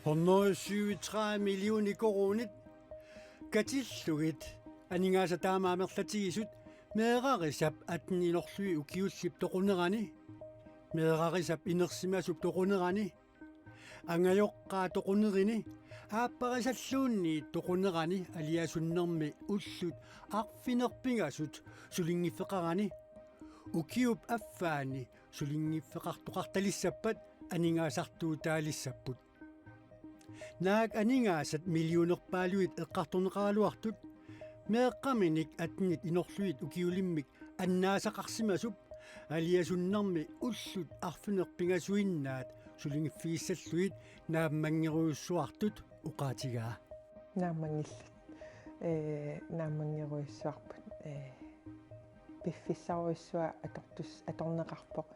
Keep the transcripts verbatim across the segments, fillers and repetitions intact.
Hundrede syvogtredive millioner koruunit katillugit aningaasat taama amerlatigisut meerarisap atten inorlugit ukiullip toqunerani, meerarisap inersimasup toqunerani, angajoqqaat toqunerini, aapparisalluunniit toqunerani aliasunnermi ullut arfineq-pingasut sulinngiffeqarani ukiup affaani sulinngiffeqartoqartalissappat aningaasartuutaalissapput. Naak aningaasat millionerpaaluit eqqartorneqaraluartut meeqqaminik attenit inorlugit ukiulimmik annaasaqarsimasup aliasunnermi ullut arfineq-pingasuinnaat sulingiffigissallugit naammanngerujussuartut oqaatigaa. Naammanngillat. Ee, naammanngerujussuarput. Ee, piffissarujussuaq atortus-, atorneqarpoq.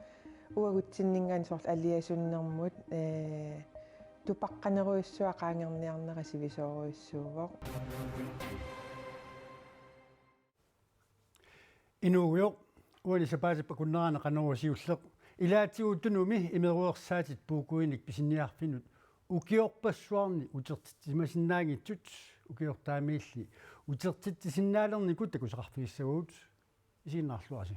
Uagutsinninngaanniit soorlu aliasunnermut, ee, tupaqqanerujussuaq qaangerniarnera sivisoorujussuuvoq. Inuugujoq, uani sapaatip akunnerani Qanorooq siulleq ilaatigut Tunumi imeruersaatit puukuinik pisiniarfinut ukiorpassuarni utertitsimasinnaanngitsut, ukiortaamiilli utertitsisinnaalernikut takusaqarfigissavagut. Isiginnaarluarisi.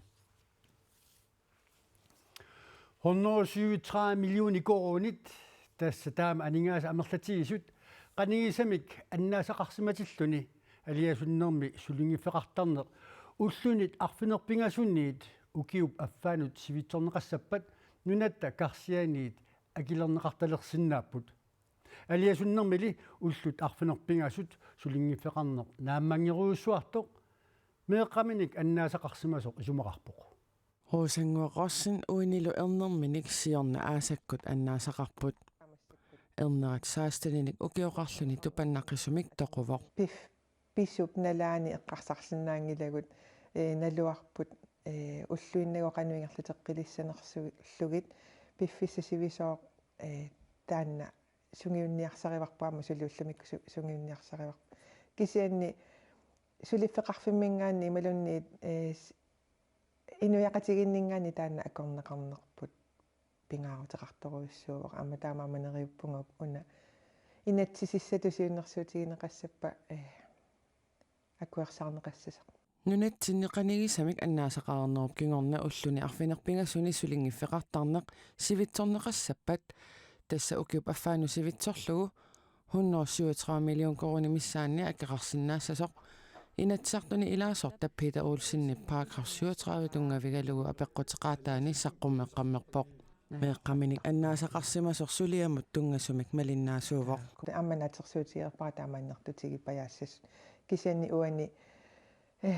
Hundrede syvogtredive millioner koruunit, tassa taama aningaasat amerlatigisut, qanigisamik annaasaqarsimatilluni aliasunnermi sulinngiffeqartarneq ullunit arfineq-pingasuniit ukiup affaanut sivitsorneqassappat nunatta karsianiit akilerneqartalersinnaapput. Aliasunnermili ullut arfineq-pingasut sulinngiffeqarneq naammanngerujussuartoq meeqqaminik annaasaqarsimasoq isumaqarpoq. Rosannguaq Rossen uinilu ernerminik siorna aasakkut annaasaqarput. Ernerat seksteninik ukioqarluni tupannaqisumik toquvoq. Pif-, pisup nalaani eqqarsarsinnaanngilagut, ee, naluarput, ee, ulluinnagooq qanoq ingerlateqqilissanersuullugit, piffissaq sivisooq, ee, taanna sungiunniarsarivarput, aamma suli ullumikkut su-, sungiunniarsarivarput. Kisianni suliffeqarfimminngaanniit imaluunniit, ee, s-, inuiaqatigiinninngaanniit taanna akorneqarnerput pingaaruteqartorujussuuvoq. Aamma taamaammat neriuppunga una inatsisissatut siunnersuutigineqassappat, ee, akuersaarneqassasoq. Nunatsinni qanigisamik annaasaqareernerup kingorna ulluni arfineq-pingasuni sulinngiffeqartarneq sivitsorneqassappat, tassa ukiup affaanut sivitsorlugu hundrede syvogtredive million koruunit missaanni akeqarsinnaassasoq Inatsisartuni ilaasortap Peter Olsenip paragraf syvogtredive tunngavigalugu apeqquteqaataani saqqummeqqammerpoq. Meeqqaminik annaasaqarsimasoq suliamut tunngasumik malinnaasuuvoq. Aamma naatsorsuutigereerpara taama annertutigippajaassasut. Kisianni uani, ee,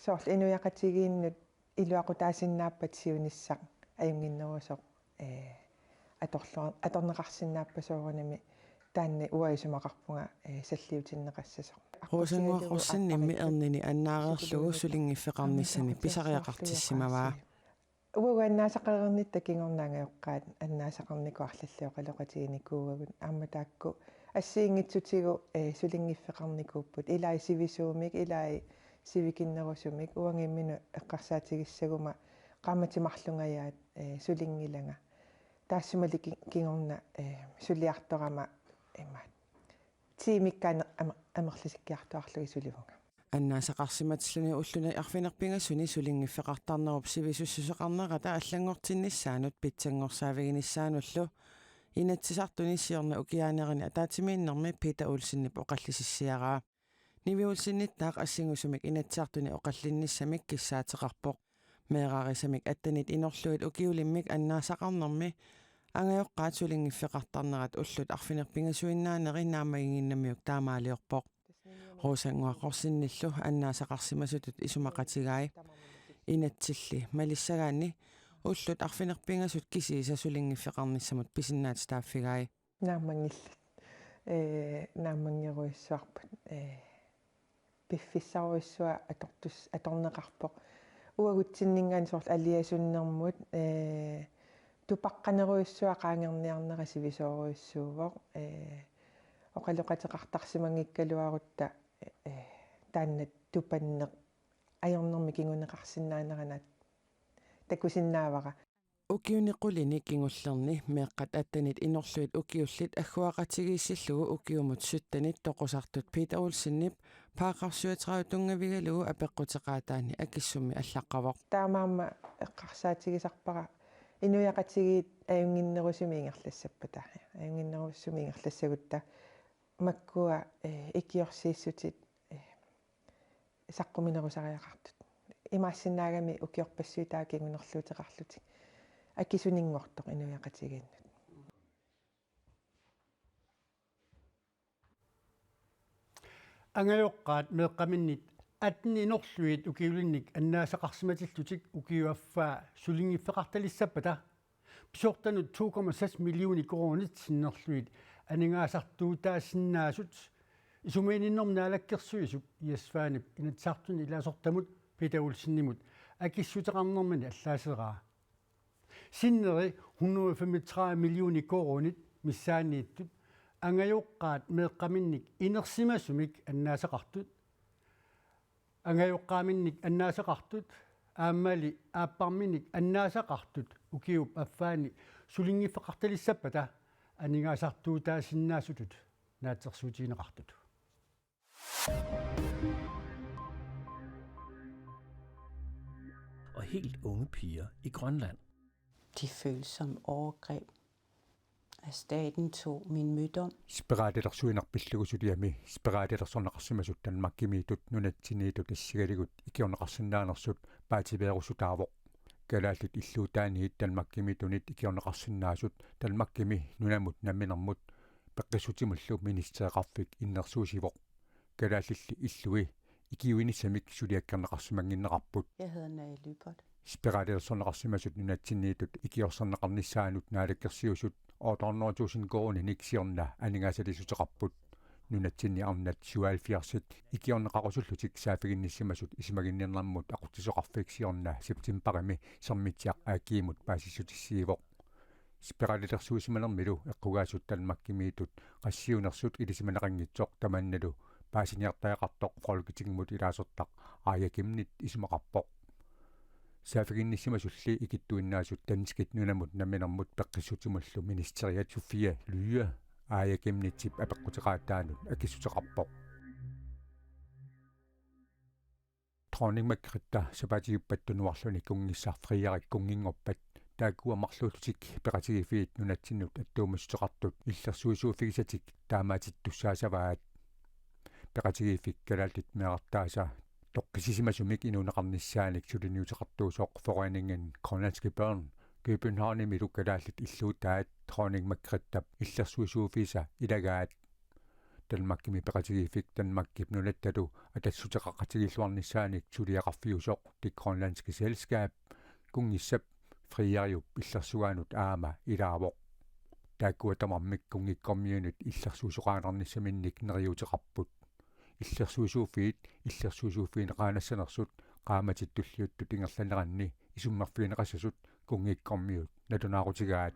soorlu inuiaqatigiinnut iluaqutaasinnaappat siunissaq ajunnginnerusoq, ee, atorlua-, atorneqarsinnaappata soorunami taanna uanga isumaqarpunga, ee, salliutinneqassasoq. Rosannguaq Rossenimmi ernini annaareerlugu sulinngiffeqarnissani pisariaqartissimavaa. Uagut annaasaqareernitta kingorna angajoqqaat annaasaqarnikuuagut, arlallit oqaloqatiginikuuagut, aamma taakku assigiinngitsutigut, ee, sulinngiffeqarnikuupput, ilai sivisuumik, ilai sivikinnerusumik. Uanga imminut eqqarsaatigissaguma qaammatit marlungajaat, ee, sulinngilanga. Taassumali ki-, kingorna, ee, suliartorama imaat tiimikkaanni amer-, amerlisikkiartuaarlugit sulivunga. Annaasaqarsimatilluni ulluni arfineq-pingasuni sulinngiffeqartarnerup sivisussuseqarnerata allanngortinnissaanut pitsanngorsaaviginissaanullu Inatsisartuni siorna ukiaanerani ataatsimiinnermi Peter Olsenip oqallisissiaraa. Nivi Olsenittaaq assingusumik Inatsisartuni oqallinnissamik kissaateqarpoq. Meerarisamik attenit inorlugit ukiulimmik annaasaqarnermi angajoqqaat sulinngiffeqartarnerat ullut arfineq-pingasuinnaaneri naammaginnginnamiuk taamaaliorpoq. Rosannguaq Rossenillu annaasaqarsimasutut isumaqatigai. Inatsilli malissagaanni ullut arfineq-pingasut kisiisa sulinngiffeqarnissamut pisinnaatitaaffigai. Naammanngillat. Ee, naammanngerujussuarput. Ee, piffissarujussuaq atortus-, atorneqarpoq. Uagutsinninngaanniit soorlu aliasunnermut, ee, tupaqqanerujussuaq qaangerniarnera sivisoorujussuuvoq. Ee, oqaloqateqartarsimanngikkaluarutta, ee, taanna tupanneq ajornermi kinguneqarsinnaanerannut takusinnaavara. Ukiuni qulini kingullerni meeqqat attenit inorlugit ukiullit agguaqatigiissillugu ukiumut syttenit toqusartut Peter Olsenip paragraf syvogtredive tunngavigalugu apeqquteqaataani akissummi allaqqavoq. Taamaammat eqqarsaatigisarpara inuiaqatigiit ajunnginnerusumik ingerlassappata. Ajunnginnerusumik ingerlassagutta makkua, eh, ikiorsiissutit, eh, saqquminerusariaqartut. Imaassinnaagami ukiorpassuit taava kingunerluuteqarlutik. Akisuninngortoq inuiaqatigiinnut. Angajoqqaat meeqqaminnit atten inorlugit ukiulinnik annaasaqarsimatillutik ukiup affaa sulinngiffeqartalissappata pisortanut to komma seks millioner koruunit sinnerlugit aningaasartuutaasinnaasut Isumaginninnermut Naalakkersuisup Jes Svanep Inatsisartuni ilaasortamut Peter Olsenimut akissuteqarnermini allaaseraa. Sinneri hundrede femogtredive millioner koruunit missaanniittut angajoqqaat meeqqaminnik inersimasumik annaasaqartut, angajoqqaaminnik annaasaqartut aammali aapparminnik annaasaqartut ukiup affaani sulinngiffeqartalissappata aningaasartuutaasinnaasutut naatsorsuutigineqartut. Og helt unge piger i Grønland. Det føles som overgreb, at staten tog min mødom. Spiralilersuineq pillugu suliami spiralilersorneqarsimasut Danmarkimiittut nunatsinniittut assigalugit ikiorneqarsinnaanersut paatsiveerussutaavoq. Kalaallit illuutaanniit Danmarkimiittunit ikiorneqarsinnaasut Danmarkimi nunamut namminermut peqqissutimullu ministereqarfik innersuussivoq. Kalaallilli illui ikiuinissamik suliakkerneqarsimannginnerarput. Jeg hedder Naja Lyberth. Spiralilersorneqarsimasut nunatsinniittut ikiorserneqarnissaannut Naalakkersuisut otte hundrede tusind koruuninik siorna aningaasaliissuteqarput. Nunatsinni arnat syvoghalvfjerdsit ikiorneqarusullutik saaffiginnissimasut Isumaginninnermut Aqutsisoqarfik siorna septembarimi Sermitsiaq A/S-imut paasissutissiivoq. Spiralilersuisimanermilu eqqugaasut Danmarkimiittut qassiunersut ilisimaneqanngitsoq tamannalu paasiniartariaqartoq Folketingimut ilaasortaq Aaja Chemnitz isumaqarpoq. Saaffiginnissimasulli ikittuinnaasut danskit nunamut namminermut peqqissutimullu ministeriat Sophie Løhde Aaja Chemnitzip apeqquteqaataanut akissuteqarpoq. Dronning Margrethe sapaatiuppat tunuarluni kunngissaq Frederik kunnginngorpat taakkua marluullutik peqatigiiffiit nunatsinnut attuumassuteqartut illersuisuuffigisatik taamaatittussaassavaat. Peqatigiiffik Kalaallit Meerartaasa toqqissisimasumik inuuneqarnissaanik suliniuteqartuusoq Foreningen Grønlandske Børn Københavnimilu kalaallit illuutaat Dronning Margrethep illersuisuuffigisa ilagaat. Danmarkimi peqatigiiffik Danmarkip nunattalu atassuteqaqatigiilluarnissaanik suliaqarfiusoq Det Grønlandske Selskab kunngissap Frederiup illersugaanut aamma ilaavoq. Taakkua tamarmik kunngikkormiunit illersuisoqaannarnissaminnik neriuuteqarput. Illersuisuuffiit illersuisuuffigineqaannassanersut qaammatit tulliuttut ingerlaneranni isummerfigineqassasut kunngikkormiut nalunaarutigaat.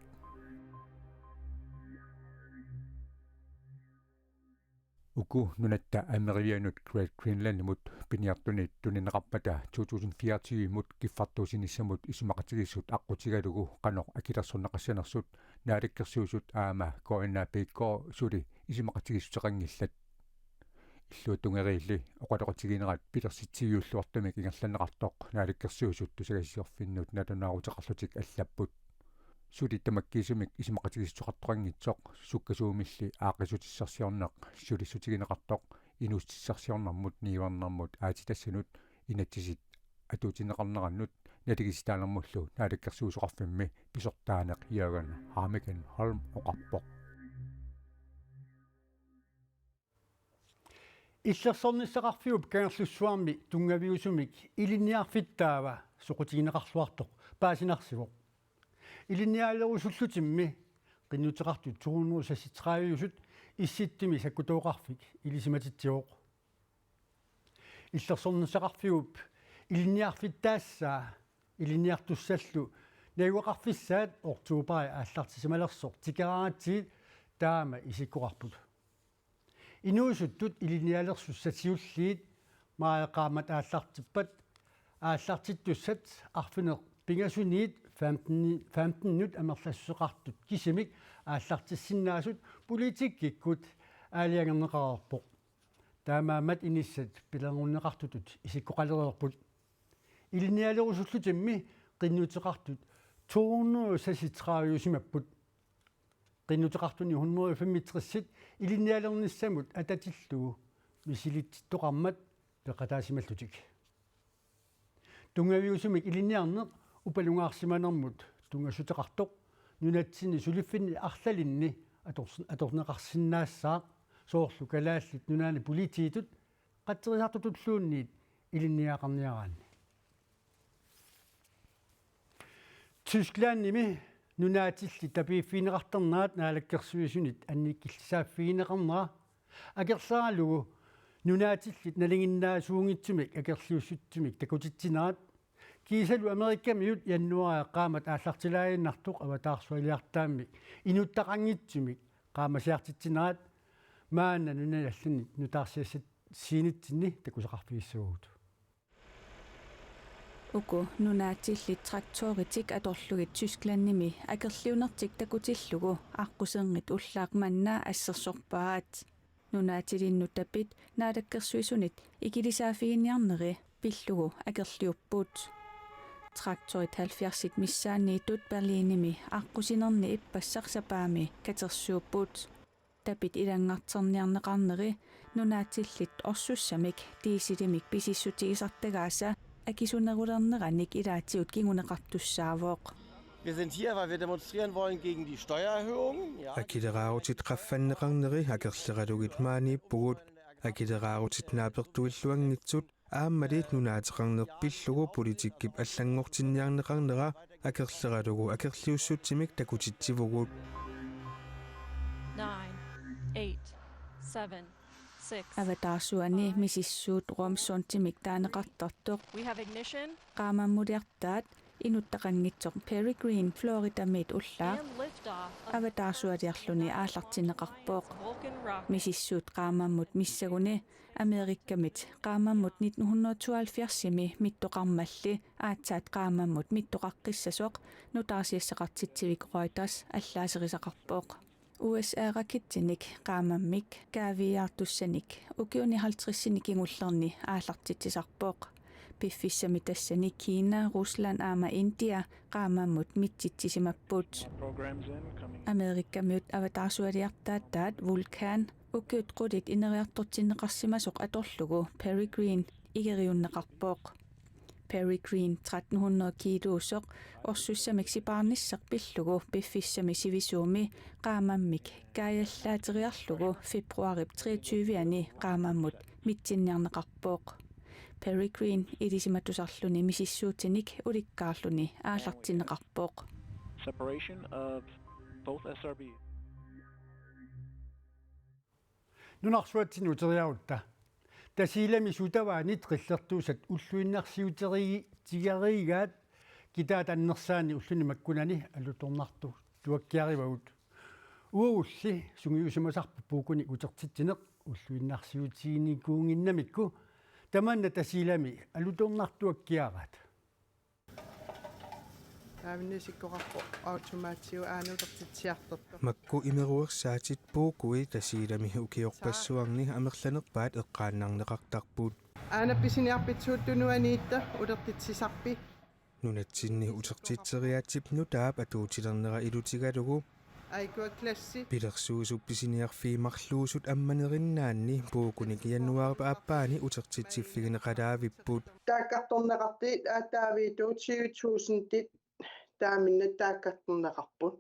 Uku nunatta Amerianut Great Greenlandimut piniartunit tunineqarpata to tusind fireogtyve-mut kiffartuussinissamut isumaqatigiissut aqqutigalugu qanoq akilersorneqassanersut Naalakkersuisut aamma K N A P K suli isumaqatigiissuteqanngillat. Illuatungeriilli oqaloqatiginerat pilersitsiviulluartumik ingerlanneqartoq Naalakkersuisut tusagassiorfinnut nalunaaruteqarlutik allapput. Suli tamakkiisumik isumaqatigiissuteqartoqanngitsoq sukkasuumilli aaqqissutissarsiorneq sulissutigineqartoq inuussutissarsiornermut niuernermut aatsitassanut inatsisit atuutinneqarnerannut naligiissitaanermullu Naalakkersuisoqarfimmi pisortaaneq Jørgen Hammeken Holm oqarpoq. Illersornissaqarfiup Kangerlussuarmi tunngaviusumik ilinniarfittaava soqutigineqarluartoq paasinarsivoq. Ilinnialerusullutimmi qinnuteqartut to hundrede seksogtredive-usut Issittumi sakkutooqarfik ilisimatitsivoq. Illersornissaqarfiup ilinniarfittaassaa ilinniartussallu najugaqarfissaat oktobarip aallartisimalersoq tikeraangatsigit taama isikkoqarput. Inuusuttut ilinnialersussat siulliit maajip qaammat aallartippat aallartittussat arfineq-pingasuniit femten, femtenut amerlassuseqartut kisimik aallartissinnaasut politikkikkut aalajangerneqareerpoq. Taamaammat inissat pilerunneqartutut isikkoqalereerput. Ilinnialerusullutimmi qinnuteqartut to hundrede seksogtredive-simapput. Qinnuteqartuni hundrede femogtres ilinnialernissamut atatillugu misilittittoqarmat peqataasimallutik. Tunngaviusumik ilinniarneq upalungaarsimanermut tunngassuteqartoq nunatsinni suliffinni arlalinni ators-, atorneqarsinnaassaaq, soorlu Kalaallit Nunaanni politiitut qatserisartutulluunniit ilinniagaqarniaraanni. Tysklandimi nunaatillit tapiiffigineqartarnerat naalakkersuisunit annikillisaaffigineqarnera akerleralugu nunaatillit nalinginnaasuunngitsumik akerliussutsimik takutitsinerat kiisalu Amerikamiut januaarip qaammat aallartilaaginnartoq avataarsualiartaammik inuttaqanngitsumik qaamasiartitsinerat maanna nunani allani nutaarsiassat siinitsinni takusaqarfigissavagut. Uku nunaatillit traktoritik atorlugit Tysklandimi akerliunertik takutillugu aqquserngit ullaaq manna assersorpaat. Nunaatilinnut tapit naalakkersuisunit ikilisaaffiginniarneri pillugu akerliupput. Traktorit halvfjerdsit missaanniittut Berlinimi aqqusinerni ippassaq sapaammi katersuupput. Tapit ilanngarterniarneqarneri nunaatillit orsussamik dieselimik pisissutigisartagaasa akisunerulerneranik ilaatigut kinguneqartussaavoq. Wir sind hier, weil wir demonstrieren wollen gegen die Steuererhöhungen. Ja. Akileraarutit qaffanneqarneri akerleralugit maaniippugut. Akileraarutit naapertuilluanngitsut aammali nunaateqarneq pillugu politikkip allanngortinniarneqarnera akerleralugu akerliussutsimik takutitsivugut. Nine, eight, seven, six. Avataarsuani misissuut Romsundimik taaneqartartoq. We have ignition. Qaamammuliartaat inuttaqanngitsoq Peregrine Floridamiit ullaaq. And liftoff of avataarsualiarluni aallartinneqarpoq. Vulcan rocket. Misissuut qaamammut missaguni Amerikamit qaamammut nitten hundrede tooghalvfjerdsimi mittoqarmalli aatsaat qaamammut mittoqaqqissasoq nutaarsiassaqartitsivik Reuters allaaserisaqarpoq. U S A-raketsinik qaamammik kaaviiaartussanik ukiuni halvtredsinik kingullerni aallartitsisarpoq. Piffissami tassani Kina, Rusland aamma India qaamammut mitsitsisimapput. Amerikamiut avataarsualiartaataat Vulcan ukiut qulit ineriartortinneqarsimasoq atorlugu Peregrine igeriunneqarpoq. Peregrine tretten hundrede kiiluusoq orsussamik sipaarnissaq pillugu piffissami sivisuumi qaamammik kaajallaateriarlugu februaarip treogtyve-ani qaamammut mitsinniarneqarpoq. Peregrine ilisimatusarluni misissuutinik ulikkaarluni aallartinneqarpoq. Separation of both S R B. Nunarsuatsinni uteriarutta. Tasiilami sutavaanit qillertuusat ulluinnarsiuterigi-, tigeriigaat kitaata annersaanni ulluni makkunani alutornartuakkiarivagut. Uagulli sungiusimasarpoq puukunik utertitsineq ulluinnarsiutiginikuunnginnamikku tamanna Tasiilami alutornartuakkiaraat. Taavinnisikkoqarpoq automaatiu aana utertitsiartortoq. Makku imeruersaatit puukui Tasiilami ukiorpassuarni amerlanerpaat eqqaannarneqartarput. Aana pisiniarpit suut tunuaniitta utertitsisarpi? Nunatsinni utertitseriaatsip nutaap atuutilernera ilutigalugu Aikua klassi. Pilersuisup pisiniarfii marluusut ammanerinnaanni puukunik januaarip aappaani utertitsiffigineqalaavipput. Taakkartorneqartut aataaviitut tyve tusindit taamaallaat taakkartorneqarput.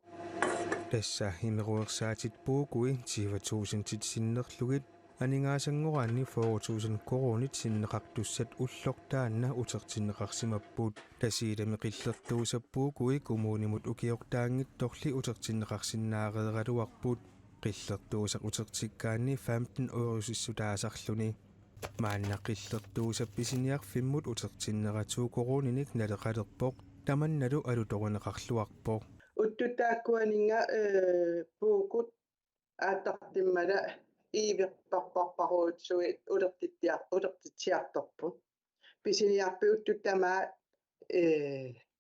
Tassa imeruersaatit puukui tyve tusindit sinnerlugit aningaasanngorani fyrre tusind koruunit sinneqartussat ulloq taanna utertinneqarsimapput. Tasiilami qillertuusap puukui kommunimut ukiortaanngitsorli utertinneqarsinnaareeraluarput. Qillertuusaq utertikkaanni femten eurosissutaasarluni. Maanna qillertuusap pisiniarfimmut utertinnera to koruuninik naleqalerpoq, tamannalu alutorineqarluarpoq. Uttut taakkuaninnga, eh, puukut aattartimmata iiverparparparujussuit ulertittiar-, ulertitsiartorput. Pisiniarfik uttut tamaat, eh,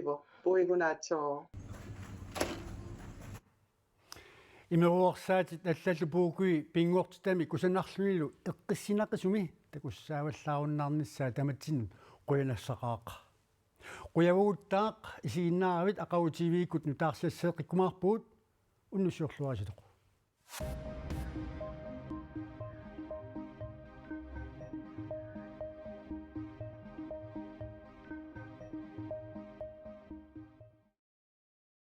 puivoq, puigunaatsoq. Imeruersaatit allallu puukui pinngortitami kusanarlunilu eqqissinaqisumi takussaavallaarunnaarnissaa tamatsinnut qujanassaqaaq. Qujavuguttaaq isiginnaaravit, aqagu T V-kkut nutaarsiasseeqqikkumaarpugut, unnussiorluaritsi.